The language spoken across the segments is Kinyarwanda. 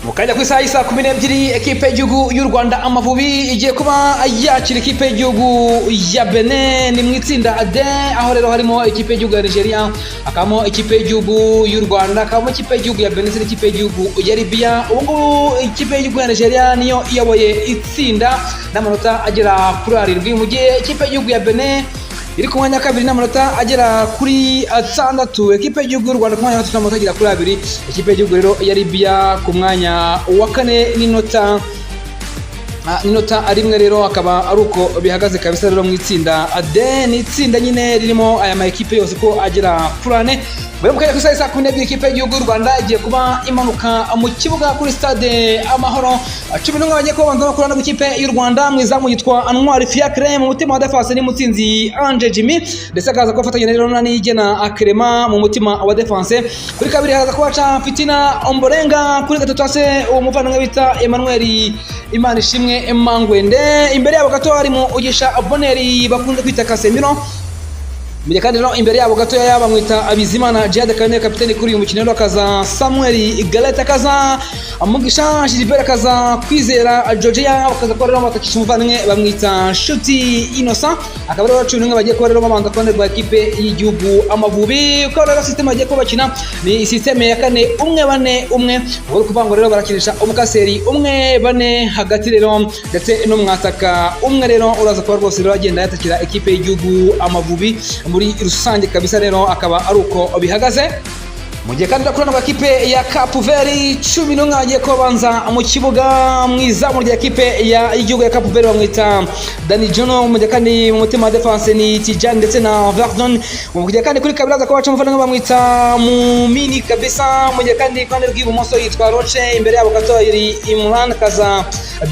Mu kanya ku isaha y'isaa 12, ekipe y'igihugu y'u Rwanda Amavubi igiye kuba yakira ekipe y'igihugu ya Benin. Ni mu itsinda D, aho rero harimo ekipe y'igihugu ya Nigeria, hakabamo ekipe y'igihugu y'u Rwanda, hakabamo ekipe y'igihugu ya Benin ndetse n'ikipe y'igihugu ya Libya. Ubu ngubu ikipe y'igihugu ya Nigeria niyo iyoboye itsinda n'amanota agera kuri 7, mu gihe ikipe y'igihugu ya Benin iri ku mwanya wa kabiri n'amanota agera kuri 6, ekipe y'igihugu y'u Rwanda ku mwanya wa gatatu n'amanota agera kuri 2, ekipe y'igihugu rero ya Libya ku mwanya wa kane n'inota 1. Rero akaba ari uko bihagaze kabisa rero mu itsinda D. Ni itsinda nyine ririmo aya ma ekipe yose ko agera kuri ane. Bari mu kanya ku isaha saa 12, ikipe y'igihugu y'u Rwanda igiye kuba imanuka mu kibuga kuri Stade Amahoro. 11 bagiye kuba babanza bakora no ikipe y'u Rwanda: mu izamu yitwa Ntwari Fiacre, mu mutima wa défense ni Mutsinzi Ange Jimmy, ndetse akaza kuba afatanya rero na Niyigena Clement mu mutima wa défense. Kuri kabiri hakaza kubaca Fitina Omborenga, kuri gatatu hase uwo muvandimwe bita Emmanuel Imanishimwe Mangwende, imbere yabo gato harimo Mugisha Bonheur bakunze kwita Casemiro. Mu gihe kandi rero imbere yabo gatoya bamwita Bizimana Djihad, akaba niwe kapiteni kuri uyu mukino rero, akaza Samuel Galette, akaza Mugisha Gilbert, akaza Kwizera Georgia, bakaza kuba rero batakisha umuvandimwe bamwita Nshuti Innocent. Akaba rero 11 bagiye kuba rero babanza ku ruhande rwa ekipe y'igihugu Amavubi. Uko rero système bagiye kuba bakina ni système ya 4-1-4-1, ubwo kuvuga ngo rero barakinisha umukaseri umwe, bane hagati rero, ndetse n'umwataka umwe rero uraza kuba rwose rero agenda yatakira ekipe y'igihugu Amavubi muri rusange kabisa. Rero akaba ari uko bihagaze. Mu gihe kandi kuri rwa kipe ya Cape Verde, 11 bagiye kubanza mu kibuga: mu izamu rya kipe y'igihugu ya Cape Verde bamwita Dani Juno, mu gihe kandi mu mutima wa défense ni Tijani ndetse na Verdon. Mu gihe kandi kuri kabiri aza kuba baca umuvandimwe bamwita Mumini kabisa, mu gihe kandi ku ruhande rw'ibumoso yitwa Roche, imbere yabo gato hari Imran, kaza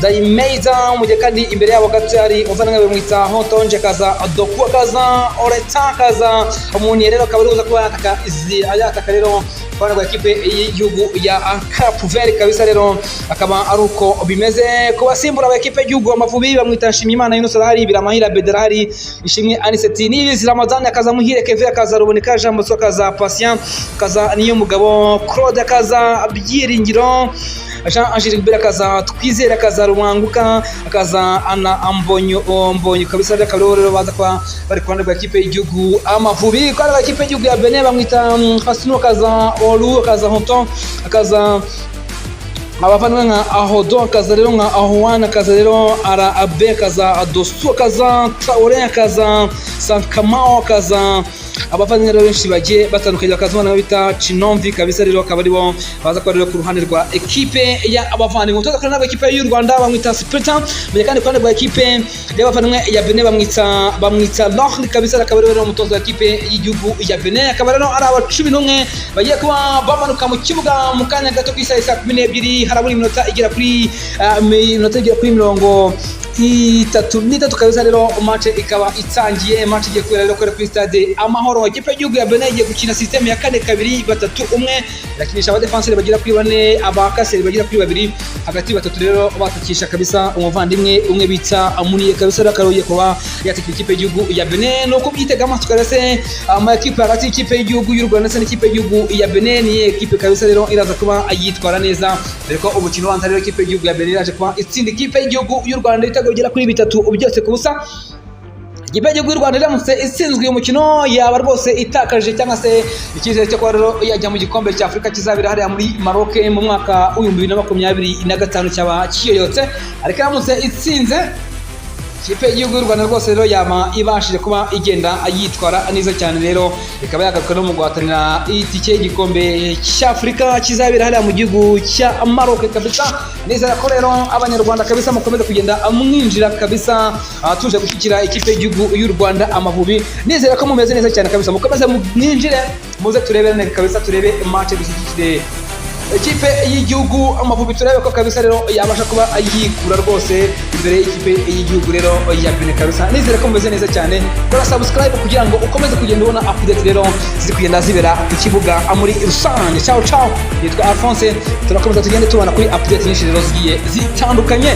Daimeiza, mu gihe kandi imbere yabo gato hari umuvandimwe bamwita Hotonje, kaza Doku, kaza Oreta, kaza Muniye. Rero akaba ari buza kuba yataka izi yataka rero ku ruhande rwa ekipe y'igihugu ya Cape Verde kabisa. Rero akaba ari uko bimeze. Ku basimbura ba ekipe y'igihugu Amavubi bamwita Nshimiyimana Yunus arahari, Biramahire Abedi arahari, Ishimwe Aniseti, Niyibizi Ramadhan, akaza Muhire Keve, akaza Ruboneka Jean Bosco, akaza Patient, akaza Niyomugabo Claude, akaza Byiringiro Jean Gilbert, akaza Twizere, akaza Rubanguka, akaza Ana Ambonyo Mbonyo kabisa. Rero akaba rero baza kuba bari ku ruhande rwa ekipe y'igihugu Amavubi. Ku ruhande rwa ekipe y'igihugu ya Benin bamwita Hasinu, akaza Olu, akaza Honton, akaza abavandimwe nka Ahodo, akaza rero nka Ahowan, akaza rero Ara Abe, akaza Dosu, akaza Traore, akaza Sankamao, akaza abavandimwe rero benshi bagiye batandukanye, bakaza umwana bita Chinomvi kabisa. Rero akaba aribo baza kuba rero ku ruhande rwa ekipe ya abavandimwe. Umutoza ku ruhande rwa ekipe y'u Rwanda bamwita Sprinter, mu gihe kandi ku ruhande rwa ekipe y'abavandimwe ya Benin bamwita Lohl kabisa. Akaba rero umutoza wa ekipe y'igihugu ya Benin. Akaba rero ari aba 11 bagiye kuba bamanuka mu kibuga mu kanya gato ku isaha saa 12. Harabura iminota igera kuri 33 kabisa. Rero match ikaba itangiye. Match igiye kubera rero kuri Stade Amahoro. Ikipe y'igihugu ya Benin igiye gukina système ya 4-2-3-1, irakinisha abadefenseri bagera kuri bane, abakaseri bagera kuri babiri, hagati batatu rero batakisha kabisa umuvandimwe umwe bita Muniye kabisa. Rero akaba kuba yatakira ikipe y'igihugu ya Benin. Nuko byitega amaso kabisa ama ekipe hagati y'ikipe y'igihugu y'u Rwanda ndetse n'ikipe y'igihugu ya Benin, ni ekipe kabisa rero iraza kuba yitwara neza, dore ko umukino ubanza rero ikipe y'igihugu ya Benin iraje kuba itsinda ikipe y'igihugu y'u Rwanda ibitego bigera kuri bitatu byose ku busa. Ikipe y'igihugu y'u Rwanda iramutse itsinzwe uyu mukino yaba rwose itakaje cyangwa se icyizere cyo kuba rero yajya mu gikombe cya Afurika kizabera hariya muri Maroc mu mwaka w'2025 cyaba kiyoyotse. Ariko iramutse itsinze ikipe y'igihugu y'u Rwanda rwose rero yaba ibashije kuba igenda yitwara neza cyane, rero ikaba yagaruka no mu guhatanira itike y'igikombe cy'Afurika kizabera hariya mu gihugu cya Maroc kabisa. Nizera ko rero Abanyarwanda kabisa mukomeza kugenda mwinjira kabisa, tuje gushyigikira ikipe y'igihugu y'u Rwanda Amavubi. Nizera ko mumeze neza cyane kabisa. Mukomeze mwinjire, muze turebere kabisa, turebe match, dushyigikire ikipe y'igihugu Amavubi, turebe ko kabisa rero yabasha kuba yikura rwose imbere y'ikipe y'igihugu rero ya Benin kabisa. Nizere ko mumeze neza cyane. Kora subscribe kugira ngo ukomeze kugenda ubona update rero ziri kugenda zibera ku kibuga muri rusange. Ciao ciao, nitwa Alphonse, turakomeza tugende tubona kuri update nyinshi rero zigiye zitandukanye.